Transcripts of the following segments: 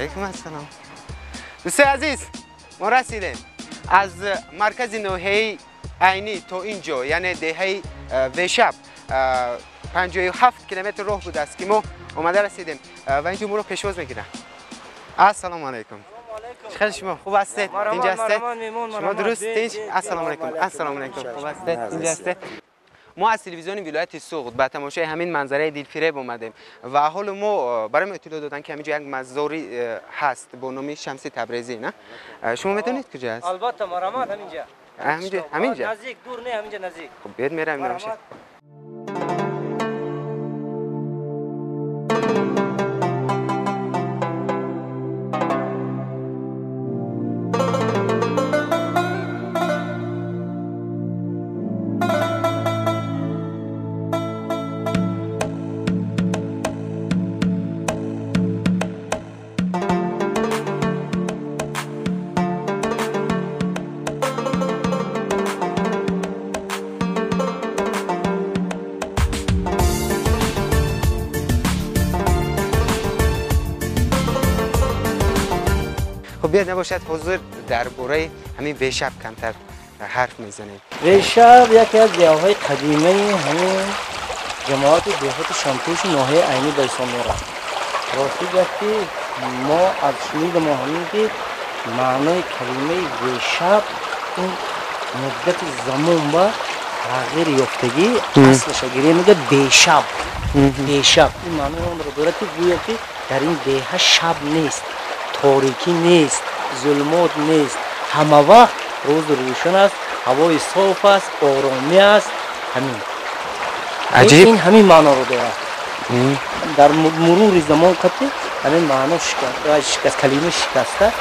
علیکم السلام. دوستان عزیز، ما رسیدیم از مرکز ناحیه عینی تا اینجا، یعنی دهه ویشب 57 کیلومتر راه بوده است که ما اومده رسیدیم و اینجا ما رو پیشواز میگیرن. السلام علیکم. خیلی شما خوب هستید؟ اینجا هستید؟ شما درست؟ السلام علیکم. السلام علیکم. خوب هستید؟ اینجا هستید؟ ما از تلویزیون ولایت سغد به تماشای همین منظره دلفریب اومدیم و حال ما برای ما اطلاع دادن که همینجا یک مزاری هست با نام شمس تبریزی، نه؟ شما میتونید کجا هست؟ البته مرامات همینجا. همینجا همینجا نزدیک، دور نه، همینجا نزدیک. خب بیاد میرم میرم. بیاد نباشد حضور درباره همین ویشب کمتر حرف میزنیم. ویشب یکی از دهه‌های قدیمه همین جماعت دهات شمتوش ناحیه عینی به حساب میره. راستی گفت که ما از شنید ما همین که معنای کلمه ویشب این مدت زمان با تغییر یافتگی اصلش گیره میگه بیشب. بیشب این معنای اون رو داره که گویا که در این دهه شب نیست، تاریکی نیست، ظلمات نیست، همه وقت روز روشن است، هوای صاف است، آرامی است. همین عجیب این همین معنا رو داره. در مرور زمان قطعی همین معنا شکست، کلمه شکسته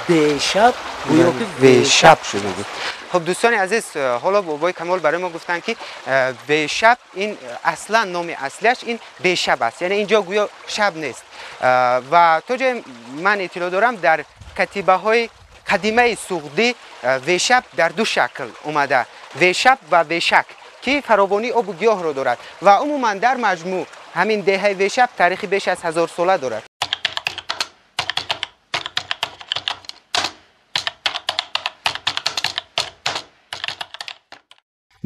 بیشب گویا که ویشب شده بود. خب دوستان عزیز، حالا بابای کمال برای ما گفتن که بیشب این اصلا نام اصلیش این بیشب است، یعنی اینجا گویا شب نیست. و تا جای من اطلاع دارم در کتیبه های قدیمه سغدی ویشب در دو شکل اومده، ویشب و ویشک که فراوانی آب و گیاه رو دارد و عموما در مجموع همین دهه ویشب تاریخی بیش از 1000 ساله دارد.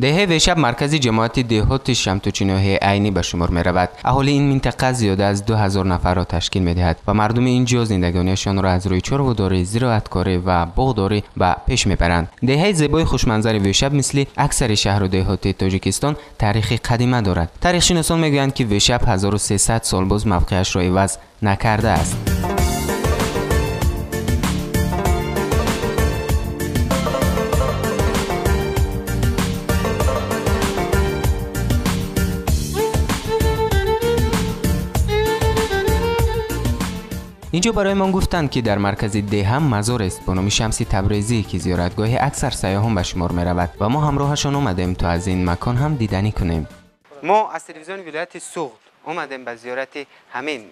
دهه ویشب مرکز جماعت دهات شمتوچی ناحیه عینی به شمار می رود. اهالی این منطقه زیاده از 2000 نفر را تشکیل می دهد و مردم اینجا زندگانیشان را از روی چاره‌داری، زراعتکاری و باغداری به پیش می برند. دهه زیبای خوشمنظر ویشب مثل اکثر شهر و دهات تاجیکستان تاریخ قدیمه دارد. تاریخ شناسان می گویند که ویشب 1300 سال باز موقعش را عوض نکرده است. اینجا برای ما گفتند که در مرکز ده هم مزار است با نام شمس تبریزی که زیارتگاه اکثر سیاحان به شمار می رود و ما همراهشان آمدیم تا از این مکان هم دیدنی کنیم. ما از تلویزیون ولایت سغد آمدیم به زیارت همین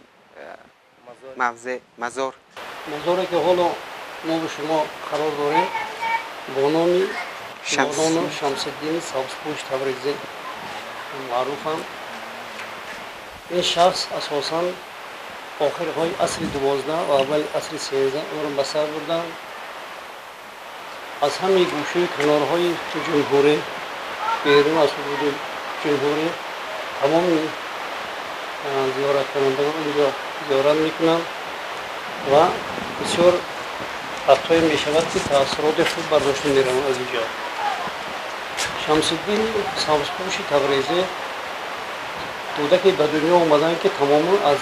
موضع مزار. مزاری که حالا ما به شما قرار داریم با نام مولانا شمس الدین سبزپوش تبریزی معروفم. این شخص اساساً آخرهای عصر 12 و اول عصر 13 عمر به سر بردن. از همه گوشه کنارهای جمهوری، بیرون از حدود جمهوری، تمام زیارت کنندگان اینجا زیارت میکنند و بسیار وقتهایی میشود که تاثیرات خوب برداشته میروند از اینجا. شمس الدین سبزپوش تبریزی کودکی به دنیا آمدن که تماما از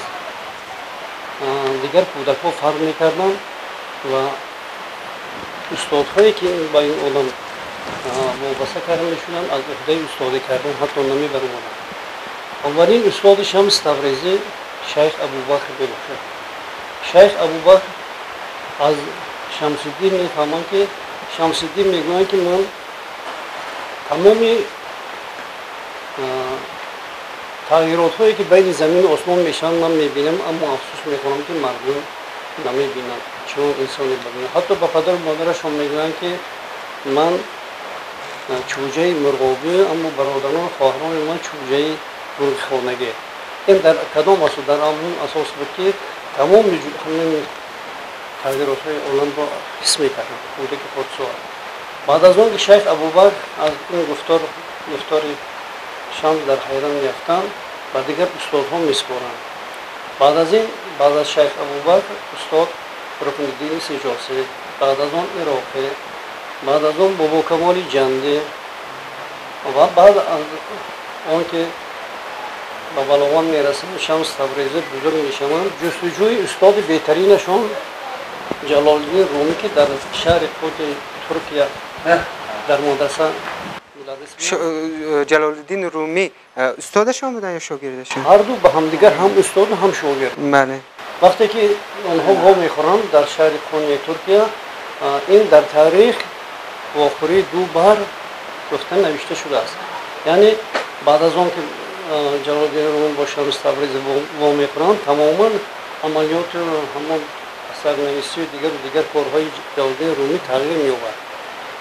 دیگر کودک‌ها فرق می‌کردند و استادهایی که با این آدم وابسته کرده می‌شدند از عهده استادی کردن حتی نمی‌برآمدند. اولین استاد شمس تبریزی شیخ ابوبکر میباشد. شیخ ابوبکر از شمس الدین میفهمند که شمس الدین میگویند که من تمام تغییرات هایی که بین زمین و آسمان میشن من میبینم، اما افسوس میخورم که مردم نمیبینن چون انسانی ببینن. حتی به پدر و مادرشون میگویند که من چوجه مرغابی، اما برادران و خواهران من چوجه مرغ خانگی. این در کدام اساس؟ در آن اساس بود که Тамоми ҳамин тағйиротҳои оламро ҳис мекарданд кӯдаки хурдсол. Баъд аз он ки шайх Абубакр аз ин гуфтори Шамс дар ҳайрат меафтанд, ба дигар устодҳо месупоранд. Баъд аз ин, баъд аз шайх Абубакр устод Рукниддини Сиҷосӣ, баъд аз он Ироқӣ, баъд аз он Бобокамоли Ҷандӣ ва баъд аз он ки ба балоғон мерасанд, Шамс Табрезӣ бузург мешаванд. Ҷустуҷӯи устоди беҳтаринашон Ҷалолиддин Румӣ, ки дар шаҳри Қути Туркия дар мадраса мударрис буд. Ҷалолиддин Румӣ устодашон буданд ё шогирдашон? Ҳар ду ба ҳамдигар ҳам устоду ҳам шогирд. Бале. Вақте ки онҳо вомехӯранд дар шаҳри Қуния Туркия, ин дар таърих вохӯрии ду бар гуфта навишта шудааст. Яъне баъд аз он ки Ҷалолиддин Румӣ бо Шамс Табрезӣ вомехӯранд, тамоман амалиёту ҳамон сарнависию дигару дигар корҳои Ҷалолиддин Румӣ тағйир меёбад.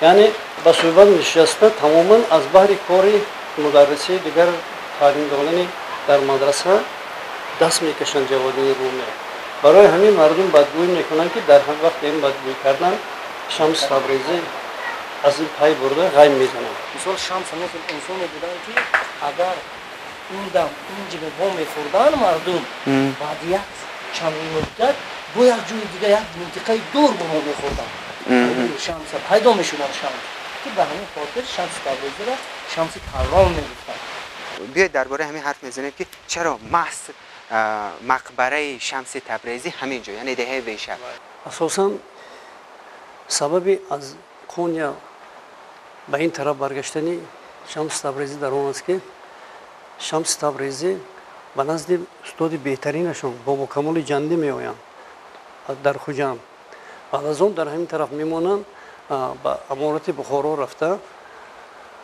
Яъне ба суҳбат нишаста тамоман аз баҳри кори мударрисии дигар таълим додани дар мадраса даст мекашанд Ҷалолиддин Румӣ. Барои ҳамин мардум бадгӯӣ мекунанд, ки дар вақти ин бадгӯӣ кардан Шамс Табрезӣ аз ин пай бурда ғайб мезананд. Мисол, Шамс ҳамин хел инсоне буданд, ки агар ин дам ин ҷига вомехӯрданд мардум, баъд як чанд муддат бо як ҷои дига, як минтиқаи дур бо мо мехӯрданд. Шамса пайдо мешуданд, Шамс, ки ба ҳамин хотир Шамси Табрезиро Шамси Таврон мегуфтанд. Биёед дар бораи ҳамин ҳарф мезанем, ки чаро маҳз мақбараи Шамси Табрезӣ ҳамин ҷо, яъне деҳаи Вешаб? Асосан сабаби аз Қуния ба ин тараф баргаштани Шамси Табрезӣ дар он аст, ки Шамси Табрезӣ ба назди устоди беҳтаринашон Бобокамоли Ҷандӣ меоянд дар Хуҷанд. Баъд аз он дар ҳамин тараф мемонанд, ба аморати Бухоро рафта,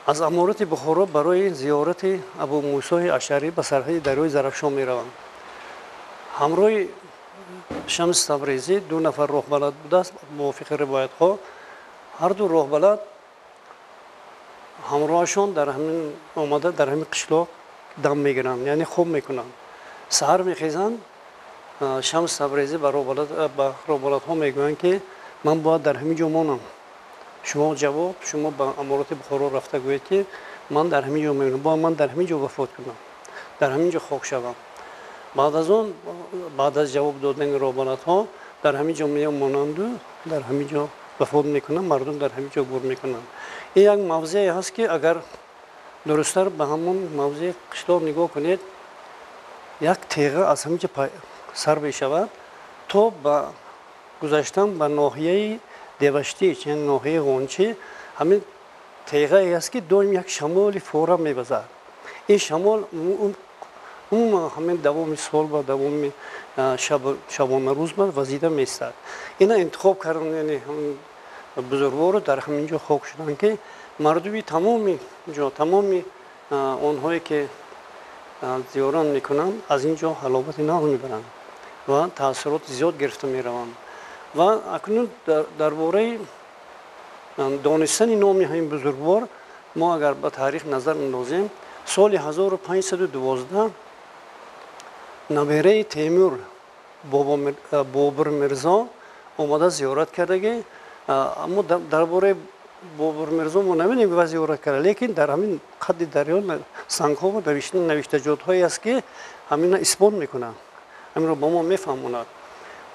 аз аморати Бухоро барои зиёрати Абумусои Ашарӣ ба сарҳади дарёи Зарафшон мераванд. Ҳамроҳи Шамси Табрезӣ ду нафар роҳбалад будааст. Мувофиқи ривоятҳо, ҳар ду роҳбалад ҳамроҳашон дар ҳамин омада дар ҳамин қишлоқ дам мегиранд, яъне хоб мекунанд. Саҳар мехезанд, Шамс Табрезӣ ба роҳбаладҳо мегӯянд, ки ман бояд дар ҳамин ҷо монам. Шумо ҷавоб, шумо ба аморати Бухоро рафта гӯед, ки ман дар ҳамин ҷо мемонам, бояд ман дар ҳамин ҷо вафот кунам, дар ҳамин ҷо хок шавам. Баъд аз он, баъд аз ҷавоб додани роҳбаладҳо, дар ҳамин ҷо мемонанду дар ҳамин ҷо вафот мекунанд, мардум дар ҳамин ҷо гур мекунанд. Ин як мавзее ҳаст, ки агар дурусттар ба ҳамон мавзеи қишлоқ нигоҳ кунед, як теға аз ҳамин ҷо сар мешавад то ба гузаштан ба ноҳияи Деваштич, яъне ноҳияи Ғончӣ. Ҳамин теғае аст, ки доим як шамоли фора мевазад. Ин шамол умуман ҳамин давоми сол ба давоми шабонарӯз ба вазида меистад. Ина интихоб кардан, яъне бузургворо дар ҳамин ҷо хок шуданд, ки мардуми тамоми ҷо, тамоми онҳое ки зиёрат мекунанд, аз ин ҷо ҳаловати нағз мебаранд ва таассуроти зиёд гирифта мераванд. Ва акнун дар бораи донистани номи ҳамин бузургвор мо агар ба таърих назар андозем, соли 1512 набераи Темур Бобур Мирзо омада зиёрат кардагӣ. Аммо дар бораи Бобур Мирзо мо намедонем, ки зиёрат карда, лекин дар ҳамин қадди дарё сангҳо навиштаҷотҳое аст, ки ҳамина исбот мекунанд, ҳаминро ба мо мефаҳмонад.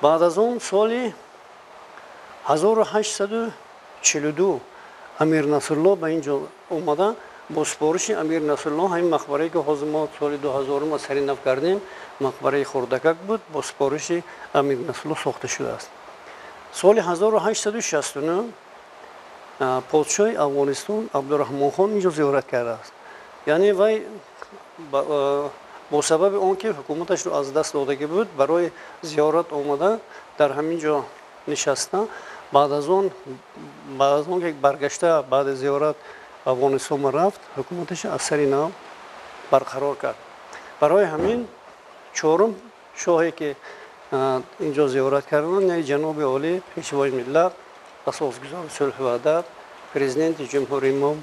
Баъд аз он соли 1842 Амир Насрулло ба ин ҷо омада, бо супориши Амир Насрулло ҳамин мақбарае, ки ҳозир мо соли 2000 аз сари нав кардем, мақбараи хурдакак буд, бо супориши Амир Насрулло сохта шудааст. Соли 1869 подшоҳи Афғонистон Абдураҳмонхон инҷо зиёрат кардааст. Яъне вай бо сабаби он ки ҳукуматашро аз даст додагӣ буд, барои зиёрат омада дар ҳамин ҷо нишаста. Баъд аз он ки баргашта баъди зиёрат Афғонистон рафт, ҳукуматаш аз сари нав барқарор кард. Барои ҳамин чорум шоҳе ки инҷо зиёрат карданд, яъне ҷаноби олӣ, пешвои миллат, асосгузори сулҳу ваҳдат, президенти ҷумҳурии мо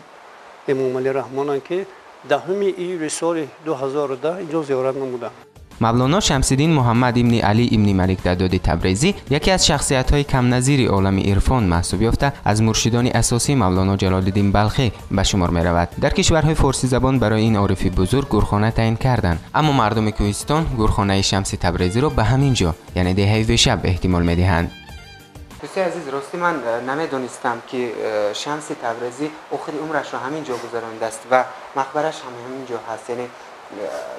Эмомалӣ Раҳмонанд, ки 10 июли соли 2010 инҷо зиёрат намуданд. Мавлоно Шамсиддин Муҳаммад ибни Алӣ ибни Малик Дадоди Табрезӣ яке аз шахсиятҳои камназири олами ирфон маҳсуб ёфта, аз муршидони асосии Мавлоно Ҷалолиддин Балхӣ ба шумор меравад. Дар кишварҳои форсизабон барои ин орифи бузург гурхона таъин карданд, аммо мардуми кӯҳистон гурхонаи Шамси Табрезиро ба ҳамин ҷо, яъне деҳаи Вешаб, эҳтимол медиҳанд. Дӯстои азиз, ростӣ ман намедонистам, ки Шамси Табрезӣ охири умрашро ҳамин ҷо гузаронидааст ва мақбараш ҳам ҳамин ҷо ҳаст, яъне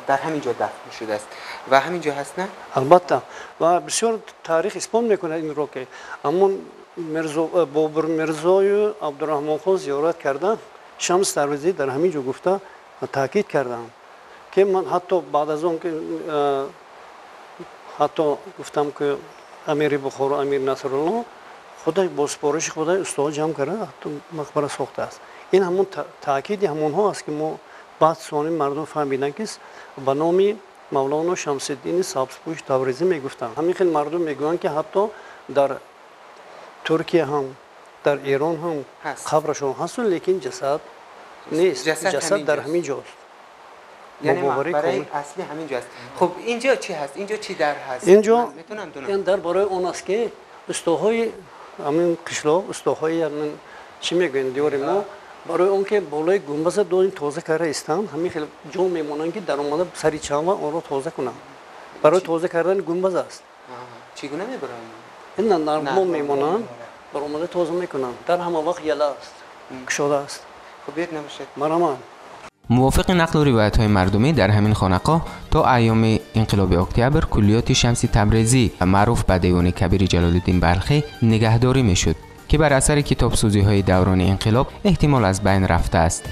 дар ҳамин ҷо дафн шудааст ва ҳамин ҷо ҳаст, на? Албатта, ва бисёр таърих исбот мекунад инро, ки ҳамон Бобур Мирзою Абдураҳмонхон зиёрат карда, Шамс Табрезӣ дар ҳамин ҷо гуфта таъкид кардам, ки ман ҳатто баъд аз он ки ҳатто гуфтам, ки амири Бухоро амир Насрулло худай бо супориши худай устод ҷамъ карда ҳатто мақбара сохтааст. Ин ҳамон таъкиди ҳамонҳо аст, ки мо баъд сони мардум фаҳмиданд, ки ба номи Мавлоно Шамсиддини Сабзпӯш Табрезӣ мегуфтанд. Ҳамин хел мардум мегӯянд, ки ҳатто дар Туркия ҳам, дар Эрон ҳам қабрашон ҳасту, лекин ҷасад нест, ҷасад дар ҳамин ҷост. Яъне мақбараи аслӣ ҳамин ҷо аст. Хуб, инҷо чӣ ҳаст? Инҷо чӣ дар ҳаст? Инҷо ин дар барои он аст, ки устоҳои ҳамин қишлоқ, устоҳои ҳамин чӣ мегӯянд диёри мо, барои он ки болои гумбаза доим тоза карда истанд, ҳамин хел ҷо мемонанд, ки даромада сари чанд вақт онро тоза кунанд. Барои тоза кардани гумбаз аст. Чӣ гуна мебароянд? Ин нармон мемонанд, баромада тоза мекунанд. Дар ҳама вақт яла аст, кушода аст. Хуб, биёед набошед. Марҳамат. Мувофиқи нақлу ривоятҳои мардумӣ, дар ҳамин хонақоҳ то айёми инқилоби октябр куллиёти Шамси Табрезӣ, маъруф ба Девони Кабири Ҷалолиддин Балхӣ, нигаҳдорӣ мешуд, ки бар асари китобсӯзиҳои даврони инқилоб эҳтимол аз байн рафтааст.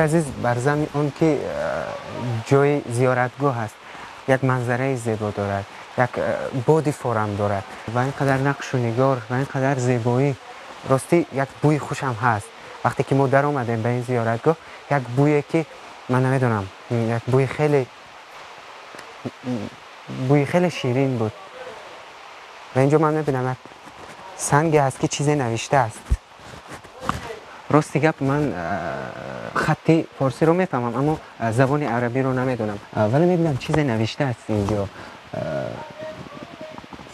Азиз, бар зами он ки ҷои зиёратгоҳ аст, як манзараи зебо дорад, як боди форам дорад ва ин қадар нақшу нигор ва ин қадар зебоӣ, ростӣ як бӯи хушам ҳаст. Вақте ки мо даромадем ба ин зиёратгоҳ, як бӯе ки ман намедонам, як бӯи хеле ширин буд. Ва инҷо ман мебинам як санге ҳаст, ки чизе навиштааст. Рости гап, ман хатти форсиро мефаҳмам, аммо забони арабиро намедонам, вале мебинам чизе навиштааст инҷо.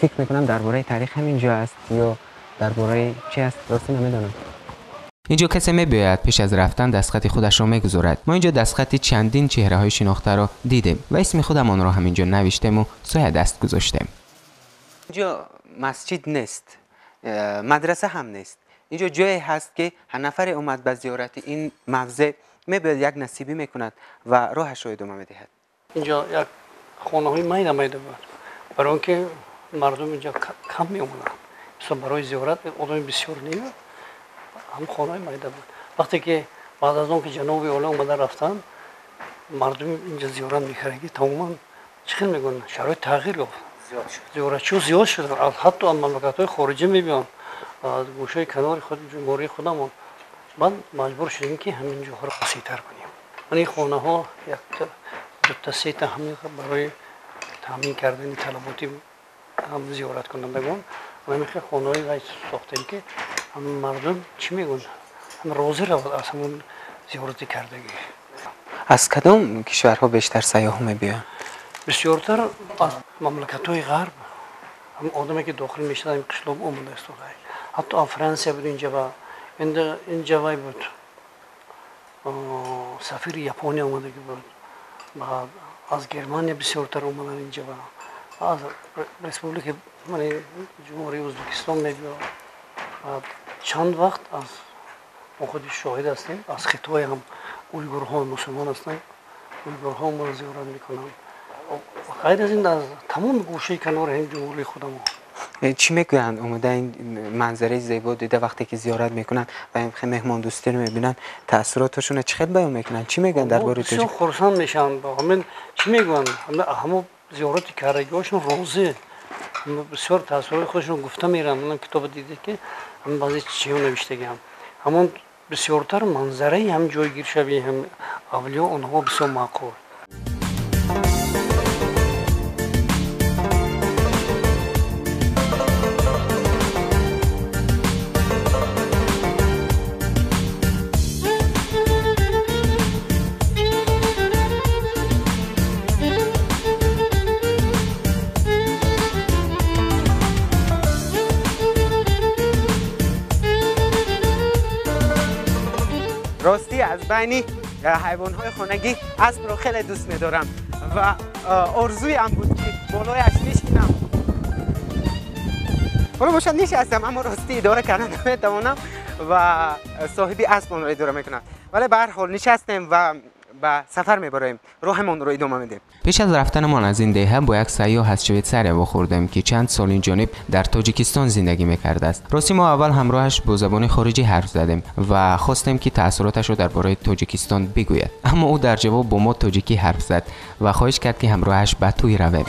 Фикр мекунам дар бораи таърих ҳамин ҷо аст ё дар бораи чи аст, рости намедонам. Инҷо касе мебиёяд, пеш аз рафтан дастхати худашро мегузорад. Мо инҷо дастхати чандин чеҳраҳои шинохтаро дидем ва исми худамонро ҳаминҷо навиштему соя даст гузоштем. Инҷо масҷид нест, мадраса ҳам нест. Инҷо ҷое ҳаст, ки ҳар нафаре омад ба зиёрати ин мавзеъ, мебиёд, як насибӣ мекунад ва роҳашро идома медиҳад. Инҷо як хонаҳои майда майда буд, барои он ки мардум инҷо кам меомаданд. Мисол, барои зиёрат одами бисёр не, ҳам хонаҳои майда буд. Вақте ки баъд аз он ки ҷаноби олӣ омада рафтанд, мардум инҷо зиёрат мекарданд, ки тамоман чӣ хел мегӯянд, шароит тағйир ёфт, зиёратчиҳо зиёд шуданд, ҳатто аз мамлакатҳои хориҷӣ мебиёнд, аз гӯшаи канори худ ҷумҳурии худамон. Баъд маҷбур шудем, ки ҳамин ҷоҳоро васеътар кунем. Ин хонаҳо якта, дута, сета ҳамин барои таъмин кардани талаботи ҳам зиёраткунандагон ҳамин хел хонаҳои вай сохтем, ки ҳам мардум чӣ мегӯянд, ҳам розӣ равад аз ҳамон зиёрати кардагӣ. Аз кадом кишварҳо бештар сайёҳ мебиёянд? Бисёртар аз мамлакатҳои ғарб. Ҳам одаме ки дохил мешавад, ҳамин қишлоқ омода истода. Ҳатто аз Франсия буд инҷа, ва инҷа вай буд, сафири Япония омадагӣ буд, ва аз Германия бисёртар омадан инҷа, ва аз республики ҷумҳурии Ӯзбекистон мебиёд. Чанд вақт аз мо худи шоҳид ҳастем, аз Хитой ҳам уйгурҳо мусулмон ҳастанд, уйгурҳо моро зиёрат мекунанд. Ғайр аз ин аз тамоми гӯшаи канори ҳамин ҷумҳурии худамон. Чӣ мегӯянд омода ин манзараи зебо дида, вақте ки зиёрат мекунанд ва ин меҳмондӯстиро мебинанд, таъсироташонро чӣ хел баён мекунанд? Чӣ мегӯянд дар бораи тоҷик? Бисёр хурсанд мешаванд. Ҳамин чӣ мегӯянд, ҳамон зиёрати кардагиҳошон розӣ. Бисёр таассуроти худашон гуфта мераванд. Манам китоба дида ки ҳам баъзе чиҳо навиштагиам. Ҳамон бисёртар манзараи ҳам ҷойгиршавии ҳам авлиё онҳо бисёр маъқул. راستی از بین حیوان‌های خانگی اسب رو خیلی دوست می‌دارم و آرزویم بود که بالایش نشینم. حالا باشد نشستم، اما راستی اداره کردن نمیتوانم و صاحبی اسب آن را اداره میکنم. ولی به هر حال نشستیم و به سفر میبریم، راهمان رو ادامه میدیم. پیش از رفتنمان از این دهه با یک سیاح از شویتساریا برخوردیم که چند سال این جانب در تاجیکستان زندگی میکرده است. راستی ما اول همراهش با زبان خارجی حرف زدیم و خواستیم که تاثیراتش رو درباره تاجیکستان بگوید، اما او در جواب با ما تاجیکی حرف زد و خواهش کرد که همراهش به توی رویم.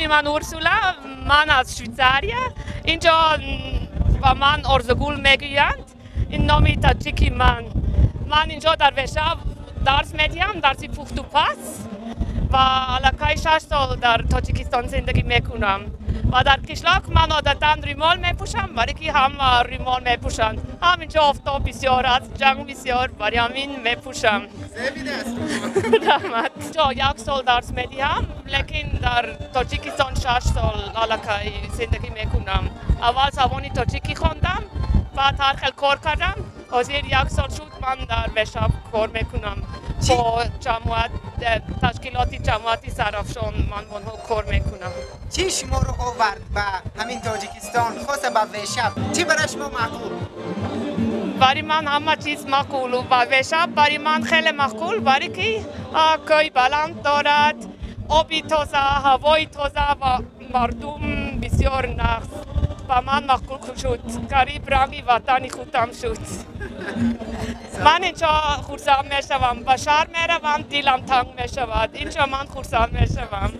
من اورسولا، من از شویتساریا. اینجا با من آرزوگل میگویند. این نام تاجیکی من. من اینجا در وشاب درس میدیم، درسی پخت و پس و علاقه 6 سال در تاجیکستان زندگی میکنم. و در کشلاک من عادتا ریمال میپوشم، برای که هم ریمال میپوشند. هم اینجا آفتاب بسیار است، جنگ بسیار، برای همین میپوشم. رحمت. اینجا 1 سال درس میدهم، لیکن در تاجیکستان 6 سال علاقه زندگی میکنم. اول زبان تاجیکی خواندم، بعد هر خیل کار کردم. حاضر 1 سال شد من در وشاب کار میکنم. با جماعت تشکیلات جماعتی سرافشان من با آنها کار میکنم. چی شما رو آورد به همین تاجیکستان، خاصه به وشاب؟ چی برای شما معقول؟ برای من همه چیز معقول و وشاب برای من خیلی معقول، برای که کوه بلند دارد، آبی تازه، هوای تازه و مردم بسیار نغز. و من معقول شد، قریب رنگ وطن خودم شد. من اینجا خرسند میشوم، به شهر میروم دلم تنگ میشود. اینجا من خرسند میشوم.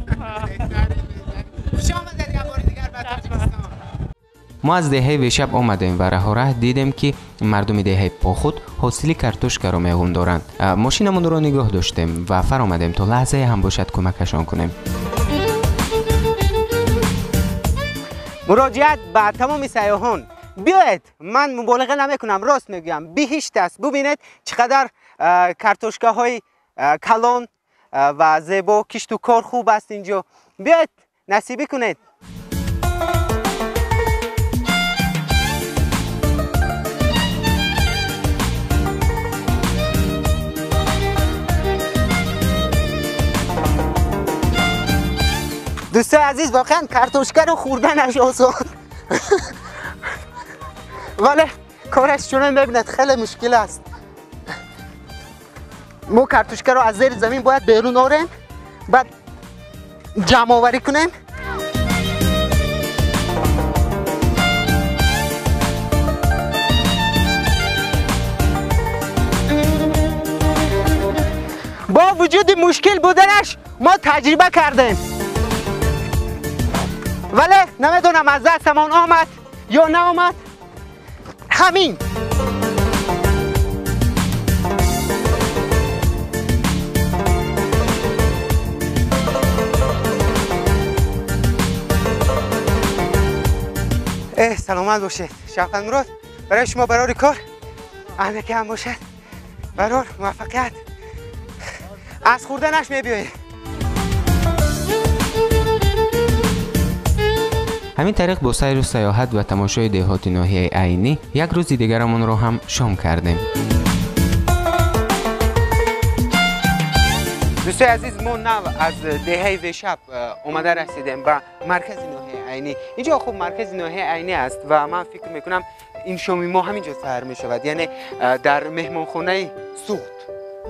خوش آمدید یک بار دیگر به تاجیکستان. ما از دهه وشاب آمدیم و راه دیدیم که مردم دهه پاخود حاصل کارتوشکا را میغون دارند. ماشینمون را نگاه داشتیم و فر آمدیم تا لحظه هم باشد کمکشان کنیم. مراجعت به تمام سیاحان، بیاید، من مبالغه نمیکنم، راست میگویم، بهشت است. ببینید چقدر کارتوشکا های کلان و زیبا، کشت و کار خوب است اینجا. بیاید نصیبی کنید. دوستای عزیز، واقعا کارتوشکا رو خوردنش آسان، ولی کارش چون ببینید خیلی مشکل است. ما کارتوشکا رو از زیر زمین باید بیرون آوریم، بعد جمع آوری کنیم. با وجود مشکل بودنش ما تجربه کردیم، ولی نمیدونم از دستمان آمد یا نآمد. همین. سلامت باشید شفقت مراد، برای شما برای کار اندکی هم باشد، برای موفقیت. از خوردنش میبیایید. همین طریق با سیر و سیاحت و تماشای دهات ناحیه عینی یک روز دیگرمان را هم شام کردیم. دوستای عزیز، ما نو از دهه وشب اومده رسیدیم به مرکز ناحیه عینی. اینجا خب مرکز ناحیه عینی است و من فکر میکنم این شامی ما همینجا سر میشود، یعنی در مهمانخانه سوخت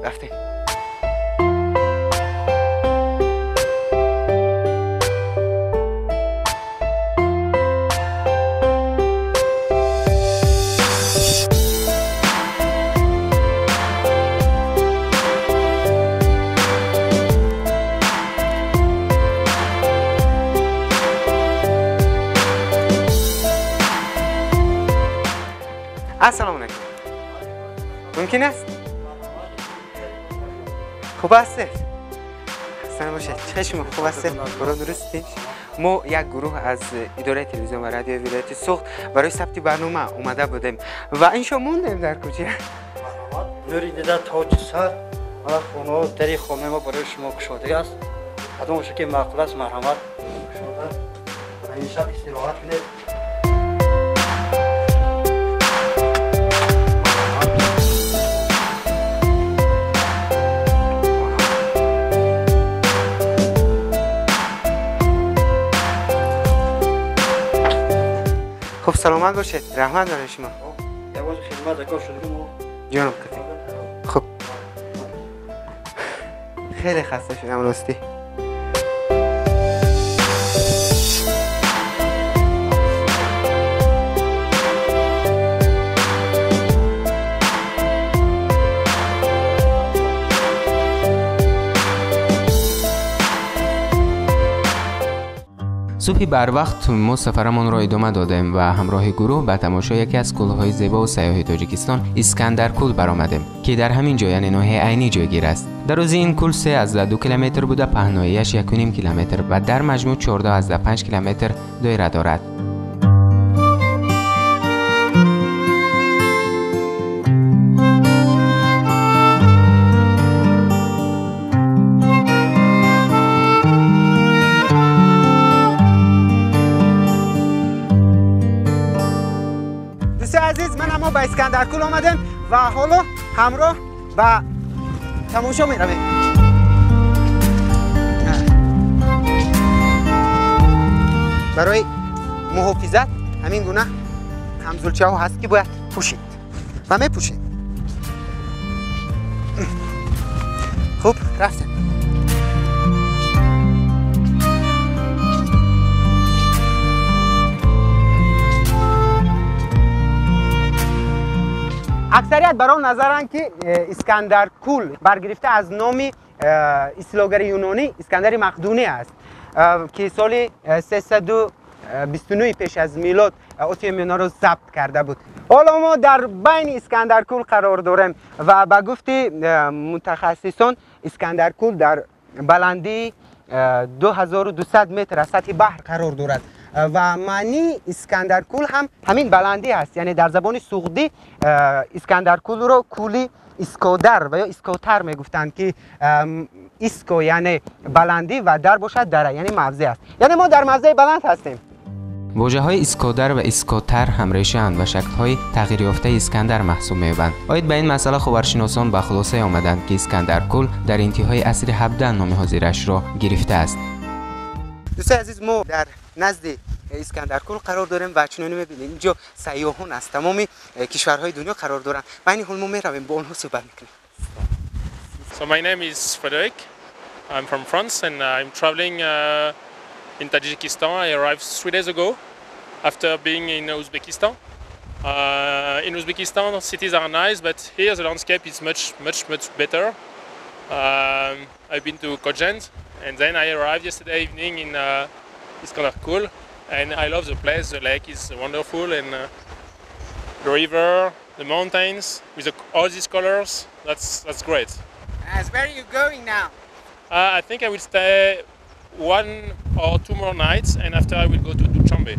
رفتیم. السلام علیکم. ممکن است؟ خوب هستید؟ سلام باشد. چشم خوب هستید؟ برو درستید؟ ما یک گروه از اداره تلویزیون و رادیو ولایت سوخت برای ثبت برنامه اومده بودیم و این شو موندیم در کوچه. نوری دیده تاج سر خونه دری خونه ما برای شما گشاده است. کدوم که معقول است مرحمت گشاده. این شب استراحت کنید. خب سلامت باشید، رحمت برای شما. یه باز خدمت اکار شده ما جانم کتی. خب خیلی خسته شدم راستی. صبح بر وقت ما سفرمان را ادامه دادیم و همراه گروه به تماشای یکی از کول‌های زیبا و سیاحی تاجیکستان اسکندرکول برآمدیم که در همین جای یعنی ناحیه عینی جایگیر است. درازی این کول 3.2 کیلومتر بوده، پهناییش 1.5 کیلومتر و در مجموع 14.5 کیلومتر دایره دارد. ما به اسکندرکول آمدیم و حالا همراه به تماشا می رویم. برای محافظت همین گونه همزولچه ها هست که باید پوشید و می پوشید. خوب رفتیم. اکثریت بر آن نظرند که اسکندرکول برگرفته از نام اصطلاحگر یونانی اسکندر مقدونی است که سال 329 پیش از میلاد آسیای میانه را ضبط کرده بود. حالا ما در بین اسکندرکول قرار داریم و به گفت متخصصان اسکندرکول در بلندی 2200 متر از سطح بحر قرار دارد و معنی اسکندرکول هم همین بلندی است، یعنی در زبان سغدی اسکندرکول رو کولی اسکودر و یا اسکوتر میگفتند که اسکو یعنی بلندی و در باشد دره یعنی موضع است، یعنی ما در موضع بلند هستیم. واژه‌های اسکودر و اسکوتر هم ریشه‌اند و شکل‌های تغییریافته اسکندر محسوب می‌یابند. آید به این مسئله خبرشناسان به خلاصه آمدند که اسکندرکول در انتهای عصر 17 نام حاضرش را گرفته است. دوستان عزیز، ما در نزد اسکندرکول قرار داریم و چنان می‌بینید اینجا سیاحان از تمام کشورهای دنیا قرار دارند و این حال ما می‌رویم با آنها صحبت می‌کنیم. So my name is Frédéric. I'm from France and I'm traveling in Tajikistan. I arrived 3 days ago after being in Uzbekistan. In Uzbekistan, cities are nice, but here the landscape is much, much, much better. I've been to Khojand, and then I arrived yesterday evening in Iskanderkul, and I love the place. The lake is wonderful, and the river, the mountains with all these colors. That's great. As where are you going now? I think I will stay 1 or 2 more nights, and after I will go to Dushanbe.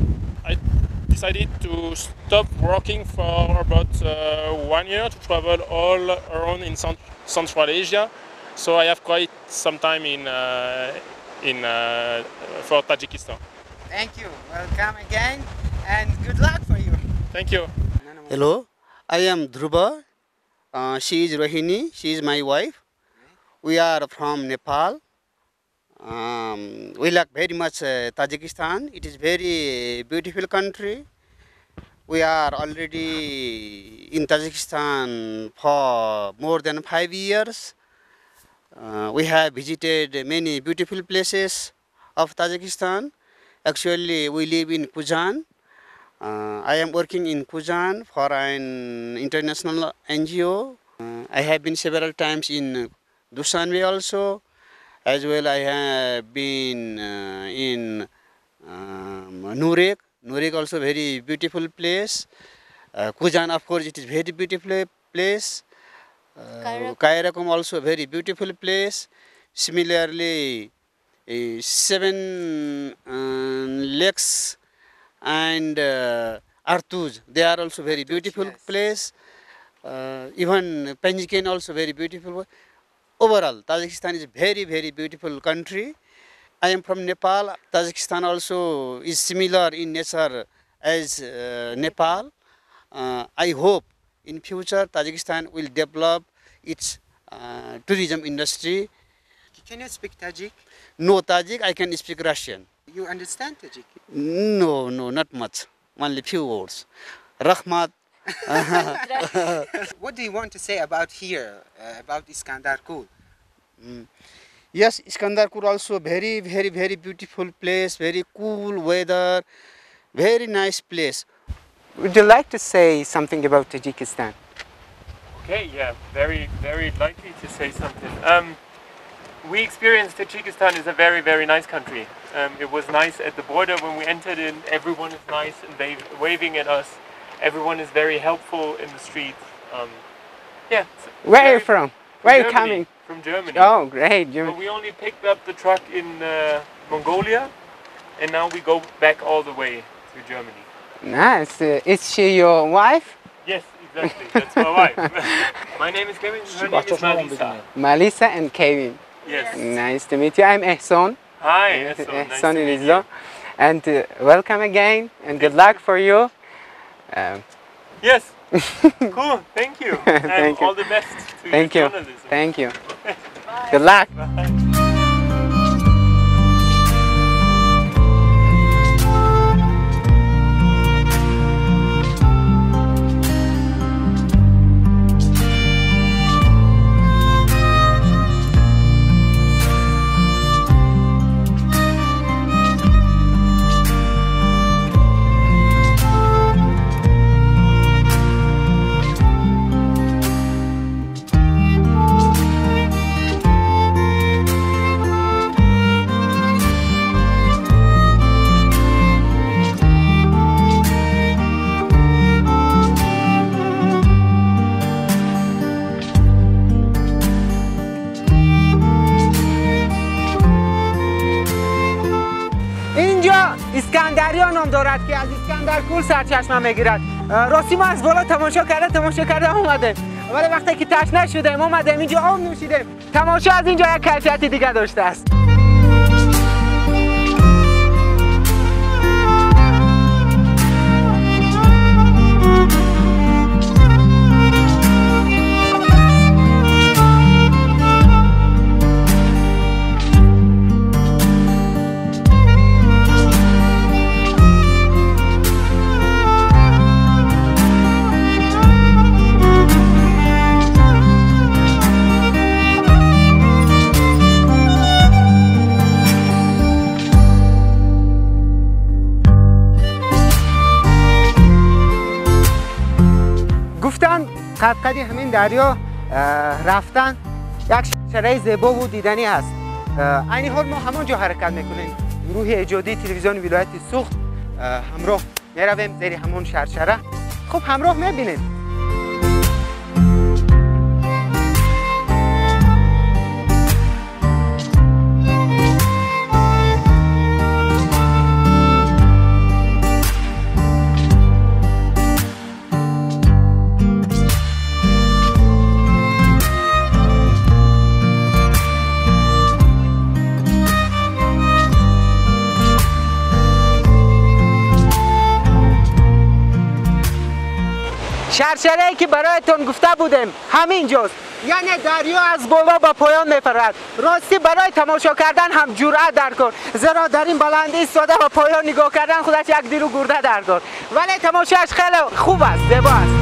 I decided to stop working for about 1 year to travel all around in Central Asia. So I have quite some time in for Tajikistan. Thank you. Welcome again, and good luck for you. Thank you. Hello, I am Dhruba. She is Rohini. She is my wife. We are from Nepal. We like very much Tajikistan. It is very beautiful country. We are already in Tajikistan for more than 5 years. We have visited many beautiful places of Tajikistan. Actually, we live in Khujand. I am working in Khujand for an international NGO. I have been several times in Dushanbe also. As well, I have been in Nurek. Nurek also very beautiful place. Khujand, of course, it is very beautiful place. Kayrakkum also very beautiful place. Similarly, 7 lakes and Artuz, they are also very beautiful place. Even Panjikent also very beautiful. Overall, Tajikistan is very, very beautiful country. I am from Nepal. Tajikistan also is similar in nature as Nepal. I hope in future Tajikistan will develop its tourism industry. Can you speak Tajik? No Tajik, I can speak Russian. You understand Tajik? No, no, not much. Only few words. Rahmat. What do you want to say about here, about Iskandarkul? Yes, Iskandarkul also very, very, very beautiful place, very cool weather, very nice place. Would you like to say something about Tajikistan? Okay, yeah, very, very likely to say something. We experienced Tajikistan is a very, very nice country. It was nice at the border when we entered in. Everyone is nice and they waving at us. Everyone is very helpful in the streets. Yeah. Where are you from? Where are you coming? From Germany. Oh, great. Germany. But we only picked up the truck in Mongolia, and now we go back all the way to Germany. Nice. Is she your wife? Yes, exactly. That's my wife. My name is Kevin. Her name is Malisa. Malisa and Kevin. Yes. Nice to meet you. I'm Ehson. Hi, Ehson. Ehson nice to meet you. And welcome again, and good luck for you. Yes. Cool. Thank you. Thank you. All the best to Thank your you. journalism. Thank you. Bye. Good luck. Bye. اسکندریا نام دارد که از اسکندرکول سرچشمه میگیرد. راستی ما از بالا تماشا کرده اومدیم، ولی وقتی که تشنه شدیم اومدیم اینجا آب نوشیدیم. تماشا از اینجا یک کیفیت دیگه داشته است. قد همین دریا رفتن یک شرعه زیبا و دیدنی است. عین حال ما همانجا حرکت میکنیم. گروه ایجادی تلویزیون ولایت سوخت همراه میرویم زیر همون شرشره. خب همراه میبینیم. Шаршарае ки бароятон гуфта будем ҳамин ҷост. Яъне дарё аз боло ба поён мефарад. Ростӣ барои тамошо кардан ҳам ҷуръат дар кор, зеро дар ин баландӣ истода ба поён нигоҳ кардан худаш як дилу гурда дар кор, вале тамошояш хеле хуб аст, зебо аст.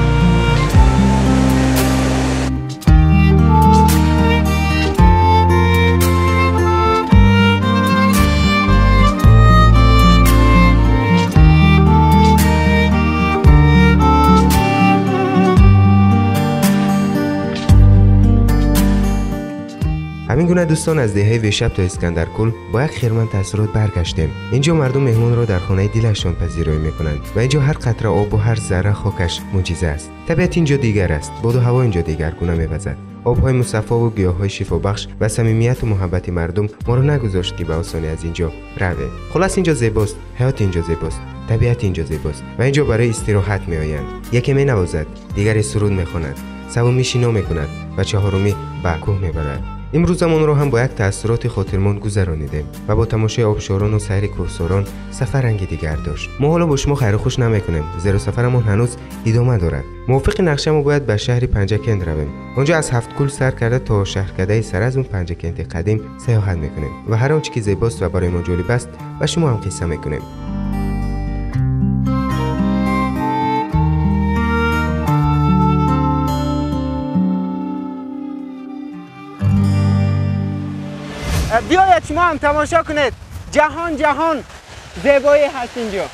ҳамин гуна дӯстон аз деҳаи Вешаб то Искандаркӯл бо як хирман таассурот баргаштем. Инҷо мардум меҳмонро дар хонаи дилашон пазироӣ мекунанд ва инҷо ҳар қатра обу ҳар зарра хокаш мӯъҷиза аст. Табиат инҷо дигар аст, боду ҳаво инҷо дигаргуна мевазад. Обҳои мусаффову гиёҳҳои шифобахш ва самимияту муҳаббати мардум моро нагузошт ки ба осонӣ аз инҷо равем. Хулас инҷо зебост, ҳаёт инҷо зебост, табиат инҷо зебост ва инҷо барои истироҳат меоянд. Яке менавозад, дигаре суруд мехонад, севумӣ шино мекунад ва чаҳорумӣ ба кӯҳ мебарад. Имрӯз замонро ҳам бо як таассуроти хотирмон гузаронидем ва бо тамошои обшорону сайри кӯҳсорон сафар ранги дигар дошт. Мо ҳоло бо шумо хайру хуш намекунем, зеро сафарамон ҳанӯз идома дорад. Мувофиқи нақша мо бояд ба шаҳри Панҷакент равем. Он ҷо аз Ҳафткӯл сар карда то шаҳркадаи Саразму Панҷакенти қадим саёҳат мекунем ва ҳар он чӣ ки зебост ва барои мо ҷолиб аст ба шумо ҳам қисса мекунем. Биёед шумо ҳам тамошо кунед. Ҷаҳон ҷаҳон зебоӣ ҳаст инҷо.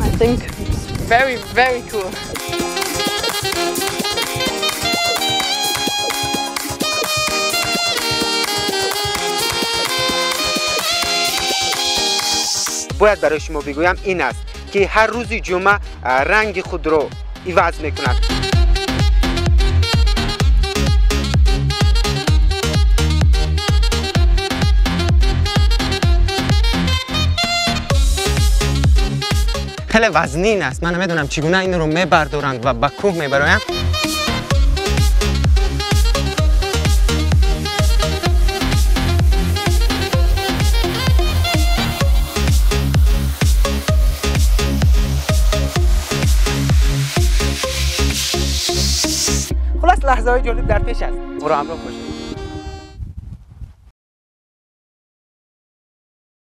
I think it's very, very cool. Бояд барои шумо бигӯям ин аст ки ҳар рӯзи ҷумъа ранги худро иваз мекунад. Хеле вазнин аст. Ман намедонам чӣ гуна инро мебардоранд ва ба кӯҳ мебароянд. Лаҳзаҳои ҷолиб дар пеш аст. Моро ҳамроҳ бошед.